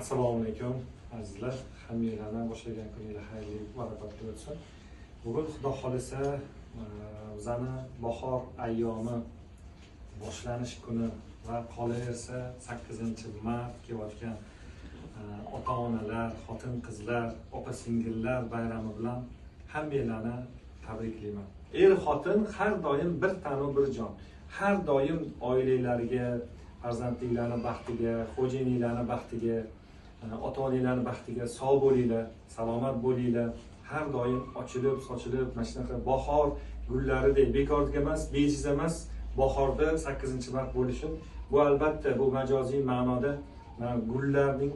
Assalomu alaykum, azizlar. Hammanglarni boshlagan kuninglar xayrli, barakotli o'tsin. Bugun, Xudo xohlasa, bizani bahor ayyomi boshlanish kuni va qolaversa 8-mart kelayotgan ota onalar, xotin qizlar, opa singillar bayrami bilan hammanglarni tabriklayman. Er xotin har doim bir tanu bir jon, har doim oilalariga, farzandlarni baxtiga, xo'jayinlarni baxtiga, ota onalarni baxtiga sog' bo'linglar, salomat bo'linglar. Har doim ochilib sochilib, mana shunaqa bahor gullaridek, bekorga emas, bejiz emas bahorda 8-mart bo'lishi, bu albatta bu majoziy ma'noda gullarning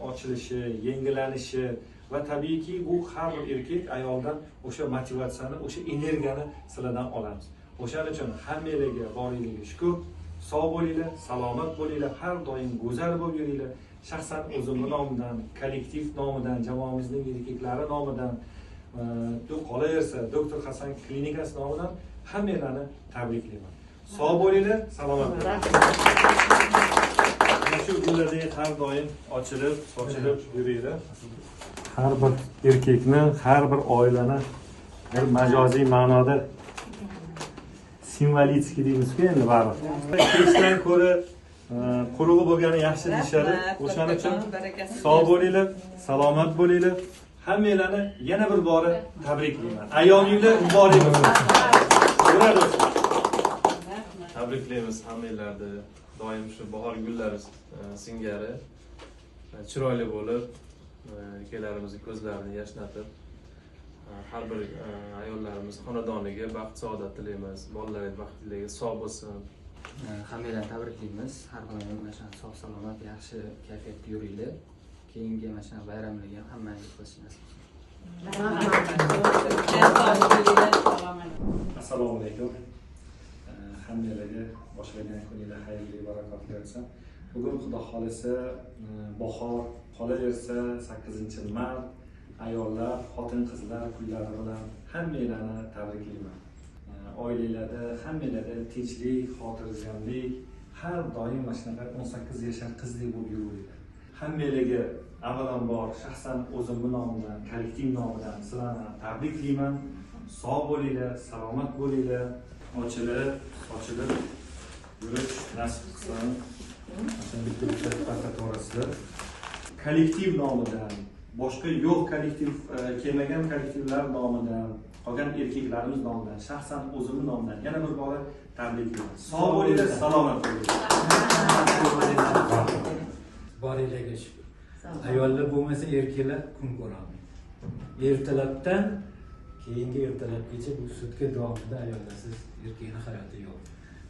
ochilishi, yengillanishi va tabiiyki bu har bir erkak ayoldan o'sha motivatsiyani, o'sha energiyani sizlardan olamiz. O'shaning uchun hammanglarga boringlarga shukur. Sog' bo'linglar, salomat bo'linglar, har doim go'zal bo'lib yuringlar. Shaxsan o'zimni nomimdan, kollektiv nomidan, jamoamizning erkaklari nomidan, qolaversa Doktor Hasan klinikasi nomidan hammanglarni tabriklayman. Sog' bo'linglar, salomat bo'linglar. Mana shu gullardek har doim ochilib, sochilib yuringlar. Har bir erkakni, har bir oilani bir majoziy ma'noda simvolический deymizku endi baribir. Kechdan ko'ra qurug'i bo'lgani yaxshi deyishadi. O'shaning uchun sog' bo'linglar, salomat bo'linglar. Hammanglarni yana bir bora tabriklayman. Ayyominglar muborak bo'lsin. Ura do'stlar. Tabriklaymiz hammanglarni. Doim shu bahor gullari singari chiroyli bo'lib, erkaklarimizni ko'zlarini yashnatib, har bir ayollarimiz xonadoniga baxt saodat tilaymiz. Bolalari baxtli, sog' bo'lsin. Hammanglarni tabriklaymiz. Har doim mana shu sog' salomat, yaxshi kayfiyatda yuringlar. Keyingi mana shu bayramlarga ham hammani yetkazish nasib qilsin. Assalomu alaykum. Hammanglarga boshlagan kuninglar xayrli, barakotli o'tsin. Bugun, Xudo xohlasa, bahor, qolaversa 8-mart ayollar, xotin qizlar kunlari bilan hammanglarni tabriklayman. Oilalarda, hammanglarda tinchlik, xotirjamlik, har doim mana shunaqa 18 yashar qizdek bo'lib yuringlar. Hammanglarga avvalambor shaxsan o'zimni nomimdan, kollektiv nomidan sizlarni tabriklayman. Sog' bo'linglar, salomat bo'linglar. Ochilib, sochilib yurish nasib qilsin. Masalan, bitta bitta tarqataverasizlar. Kollektiv nomidan, boshqa yo'q kollektiv, kelmagan kollektivlar nomidan, qolgan erkaklarimiz nomidan, shaxsan o'zimni nomimdan yana bir bora tabriklayman. Sog' bo'linglar, salomat bo'linglar. Boringlarga shukur. Ayollar bo'lmasa erkaklar kun ko'rolmaydi. Ertalabdan keyingi ertalabgacha bu sutka davomida ayollarsiz erkakning hayoti yo'q.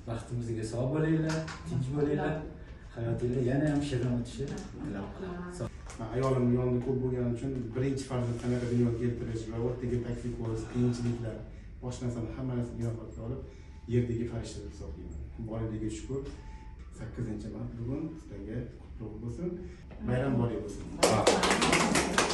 Baxtimizga sog' bo'linglar, tinch bo'linglar. Hayotinglar yana ham shirin o'tishi tilab qolamiz. Man ayolimni yonida ko'p bo'lganim uchun birinchi farzand qanaqa dunyoga keltirish va o'rtaga taklif qo'yish, qiyinchiliklar, boshqa narsani hamma narsani inobatga olib, yerdagi farishta deb hisoblayman. Boringlarga shukur. 8-mart bugun sizlarga qutlug' bo'lsin. Bayram muborak bo'lsin.